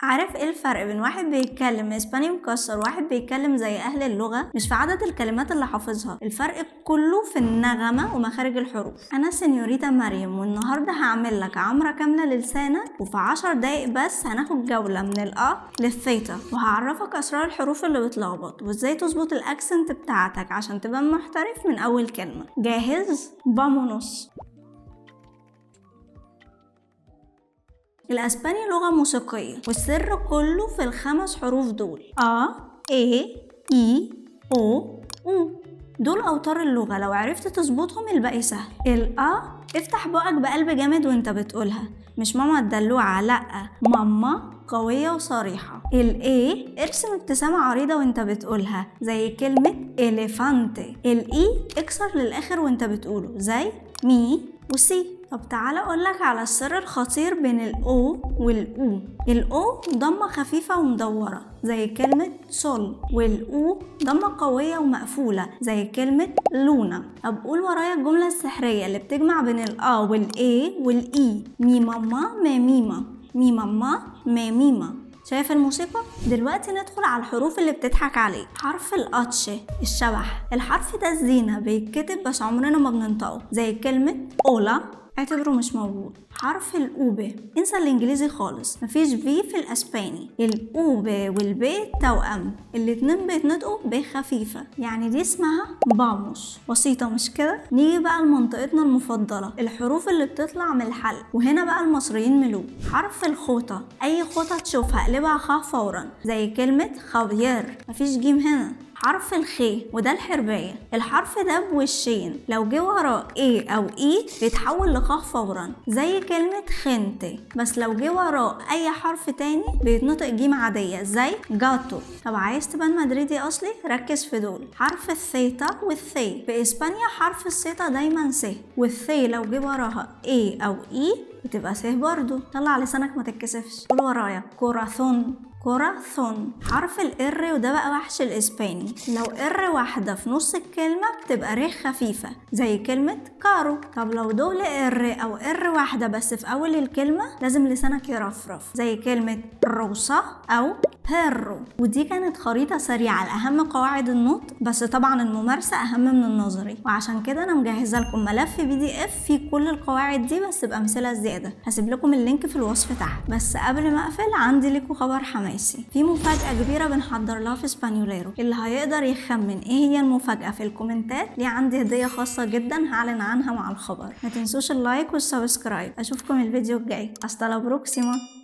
عارف ايه الفرق بين واحد بيتكلم اسباني مكسر وواحد بيتكلم زي اهل اللغة؟ مش في عدد الكلمات اللي حافظها، الفرق كله في النغمة ومخارج الحروف. انا سينيوريتا مريم، والنهاردة هعمل لك عمرة كاملة للسانك، وفي 10 دقايق بس هناخد جولة من الأ للثيتا، وهعرفك اسرار الحروف اللي بتلخبط وازاي تظبط ال accent بتاعتك عشان تبقى محترف من اول كلمة. جاهز؟ vámonos. الأسباني لغة موسيقية، والسر كله في ال5 حروف دول: A، E، I، O، U. دول أوتار اللغة، لو عرفت تظبطهم الباقي سهل. الأ افتح بقك بقلب جامد وانت بتقولها، مش ماما الدلوعة، لأ، ماما قوية وصريحة. ال E ارسم ابتسامة عريضة وانت بتقولها زي كلمة elefante. ال I اكسر للآخر وانت بتقوله زي mi و sí. طب تعالى اقولك على السر الخطير بين ال O وال U. ال O ضمة خفيفة ومدورة زي كلمة sol، وال U ضمة قوية ومقفولة زي كلمة luna. طب قول ورايا الجملة السحرية اللي بتجمع بين ال A وال E وال I: mi mamá me mima، mi mamá me mima. شايف الموسيقى؟ دلوقتي ندخل على الحروف اللي بتضحك عليك. حرف ال H الشبح، الحرف ده الزينة، بيتكتب بس عمرنا ما بننطقه، زي كلمة hola، اعتبره مش موجود. حرف ال V، انسى الانجليزي خالص، مفيش V في الاسباني. ال V وال B توأم، الاتنين بيتنطقوا بخفيفة، يعني دي اسمها vamos. بسيطة مش كده؟ نيجي بقى لمنطقتنا المفضلة، الحروف اللي بتطلع من الحلق، وهنا بقى المصريين ملوك. حرف الخوطة، اي خوطة تشوفها اقلبها خا فورا، زي كلمة خافير، مفيش جيم هنا. حرف الخي، وده الحرباية، الحرف ده بوشين، لو جه وراه A أو E بيتحول لخاء فورا زي كلمة gente، بس لو جه وراه أي حرف تاني بيتنطق جيم عادية زي gato. طب عايز تبان مدريدي أصلي؟ ركز في دول. حرف الثيتا والثي، في إسبانيا حرف الثيتا دايما س، والثي لو جه وراها A أو E بتبقى س برضو. طلع لسانك ما تتكسفش، قول ورايا corazón، corazón. حرف ال R، وده بقى وحش الاسباني، لو R واحدة في نص الكلمة بتبقى ر خفيفة زي كلمة caro. طب لو double R او R واحدة بس في اول الكلمة لازم لسانك يرفرف زي كلمة rosa او perro. ودي كانت خريطة سريعة لأهم قواعد النطق، بس طبعا الممارسة أهم من النظري، وعشان كده أنا مجهزة لكم ملف PDF فيه كل القواعد دي بس بأمثلة زيادة، هسيب لكم ال link في الوصف تحت. بس قبل ما أقفل عندي لكم خبر حماسي، في مفاجأة كبيرة بنحضر لها في اسبانيوليرو، اللي هيقدر يخمن إيه هي المفاجأة في الكومنتات ليه عندي هدية خاصة جدا هعلن عنها مع الخبر. ما تنسوش ال like وال subscribe، أشوفكم الفيديو الجاي. hasta la próxima.